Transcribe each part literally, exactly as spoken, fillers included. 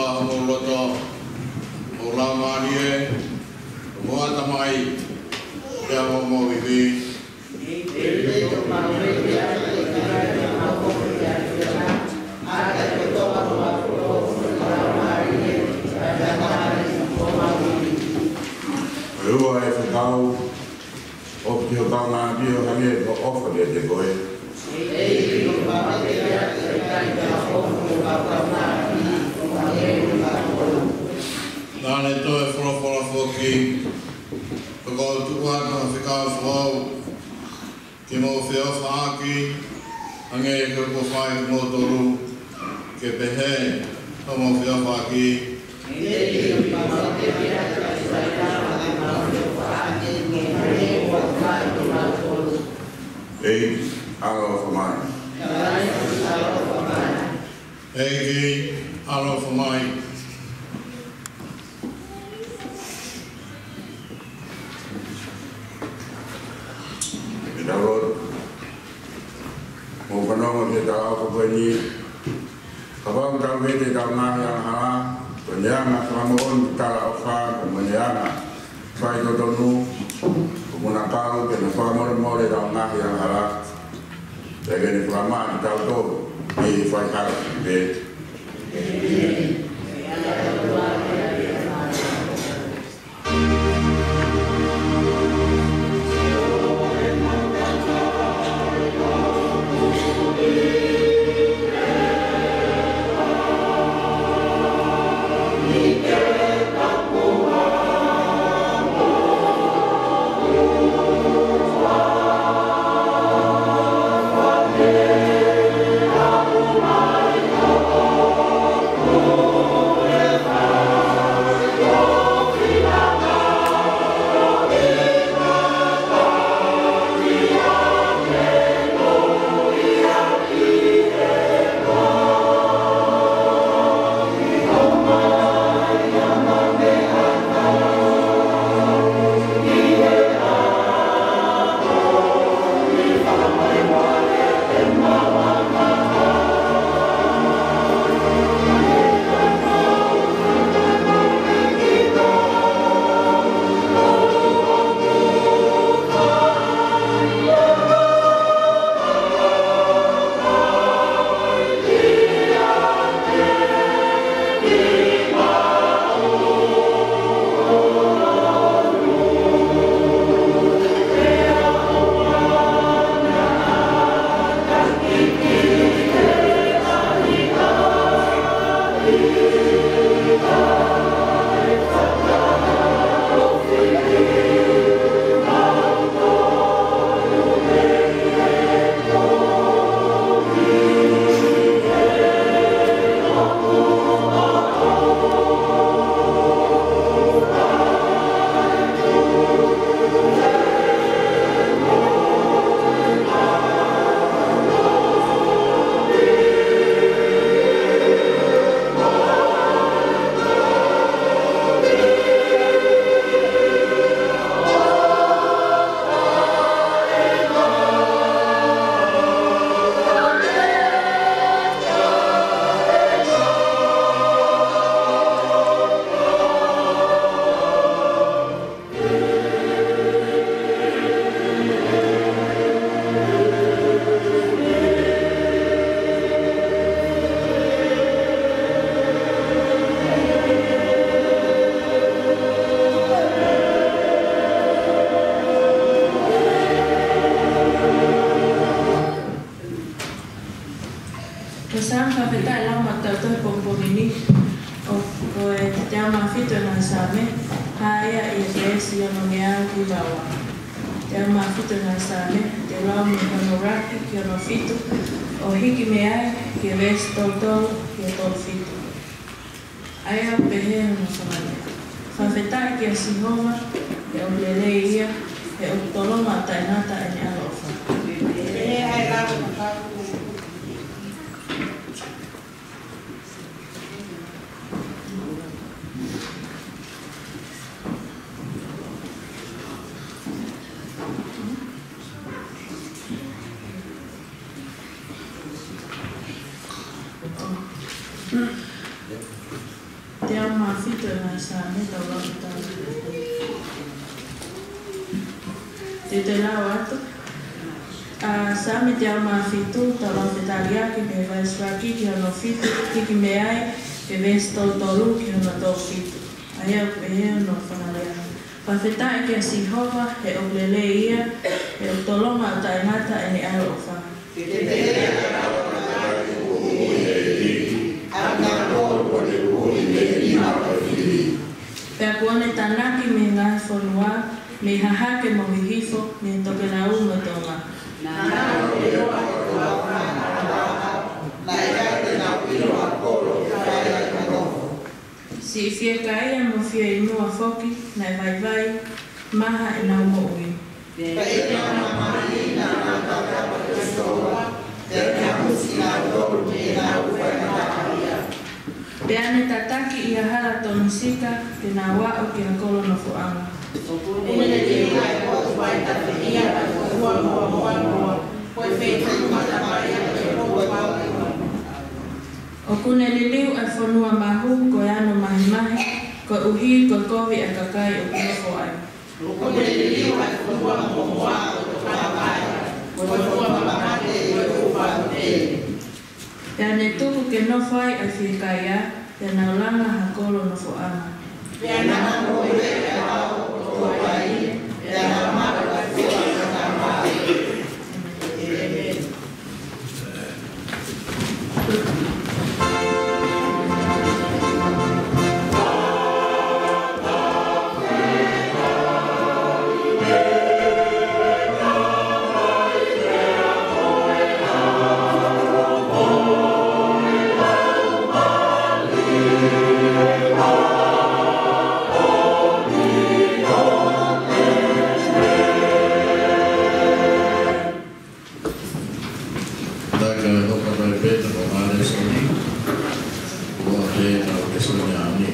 Homou loto, homou laumālie, homou ʻatamai, pea mo homou ivi. ʻE ʻofa ʻa e fekau, ʻofa ki ho kaungāʻapi ʻo hangē ko hoʻo ʻofa kiate koe. Naʻa ne toe folofola foki, Ko au ʻoku ou tuku atu ha fekau foʻou, ke mou feʻofaʻaki, hangē ko ʻeku ʻofa kiate kimoutolu, ke pehē ʻa hoʻomou feʻofaʻaki. ʻEiki, ʻaloʻofa mai. ʻEiki, ʻaloʻofa mai. Ke tau lotu. Mou fanongo ki he talaʻofa ko eni. Kapau ʻoku tau vete ʻetau ngaahi angahala, ko e anga fakamoʻoni, talaʻofa, ko e anga faitotonu, ʻoku na kau ke na fakamolemole ʻetau ngaahi angahala. Pea ke ne fakamāʻi kitautolu ʻi he faihala pē. Ko e Saame fakafetaʻi ʻe lava maʻatautolu he pongipongi ni, ʻoku, ko e teau mā fitu ʻo e ngaahi Saame, hā ia ʻi he veesi ono ngeau hiva ua. Teau mā fitu ʻo e ngaahi Saame, te u lau mei he ono ʻuluaki ki he ono fitu, ʻo hiki mei ai ki he veesi tolu tolu ki he tolu fitu. ʻA ia ʻoku pehē hono fakalea: Fakafetaʻi kia Sihova, he ʻoku lelei ia, he ʻoku tolonga ʻo taʻengata ʻene ʻaloʻofa. Teau mā fitu ʻa e Saame, tau lau ʻetau. Te te lau atu. ʻA, Saame teau mā fitu, tau lau fetaliaki mei he veesi ʻuluaki ki hono fitu, hiki mei ai ki he veesi tolu tolu ki hono tolu fitu. ʻA ia ʻoku pehē hono fakalea. Fakafetaʻi kia Sihova, he ʻoku lelei ia, he ʻoku tolonga ʻo taʻengata ʻene ʻaloʻofa. Pea kuo ne tānaki mei he ngaahi fonua, mei Hahake mo Hihifo, mei he tokelau mo Tonga. Siʻi fiekaia mo fieinua foki, naʻe vaivai, maha ʻenau moʻui. Pea ne tataki ʻi ha hala tonu sika, ke nau aʻu ki ha kolo nofoʻanga. ʻOku ne liliu ʻa e fonua mahu, ko e ano mahimahi, koeʻuhi ko e kovi ʻa e kakai ʻoku nofo ai. Pea ne tuku ke nofo ai ʻa e fiekaia, pea nau langa ha kolo nofoʻanga. Taka hoka mai pē ʻetau lēsoni, ʻo pehē ʻetau lēsoni ʻaho ni.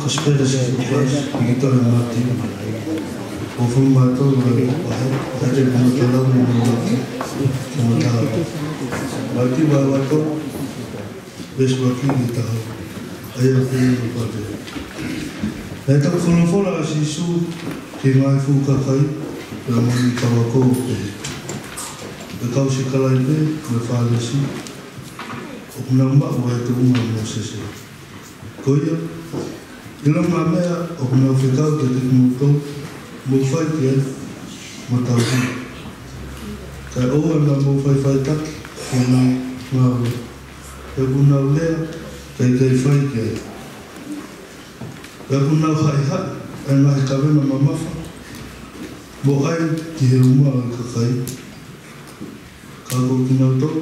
Kosipeli ʻa Sīsū Kalaisi, ʻi he tohi ʻa Mātiu. Uofulu mā tolu, ʻa e, ʻa e, ʻa e, ʻa e, ʻa e, Mātiu vahe ua tolu, veesi ua ki he taha. ʻA ia ʻoku pehē ʻa e pātele. Naʻe toki folofola ʻa Sīsū ki he ngaahi fuʻu kakai, pea mo e kau ako ʻo pehē, ʻE kau sikalaipe mo e Fālesi, ʻoku nau maʻu ʻa e tuʻunga ʻa Mōsese. Ko ia, ʻilonga e meʻa ʻoku nau fekau kiate kimoutolu, mou fai ki ai, mo tauhi. Kae ʻoua naʻa mou faʻifaʻitaki ki heʻenau ngāue. He ʻoku nau lea, kae ʻikai fai ki ai. Pea ʻoku nau haʻihaʻi ʻa e ngaahi kavenga mamafa, mo ʻai ki he uma ʻo e kakai. Ka ko kinautolu,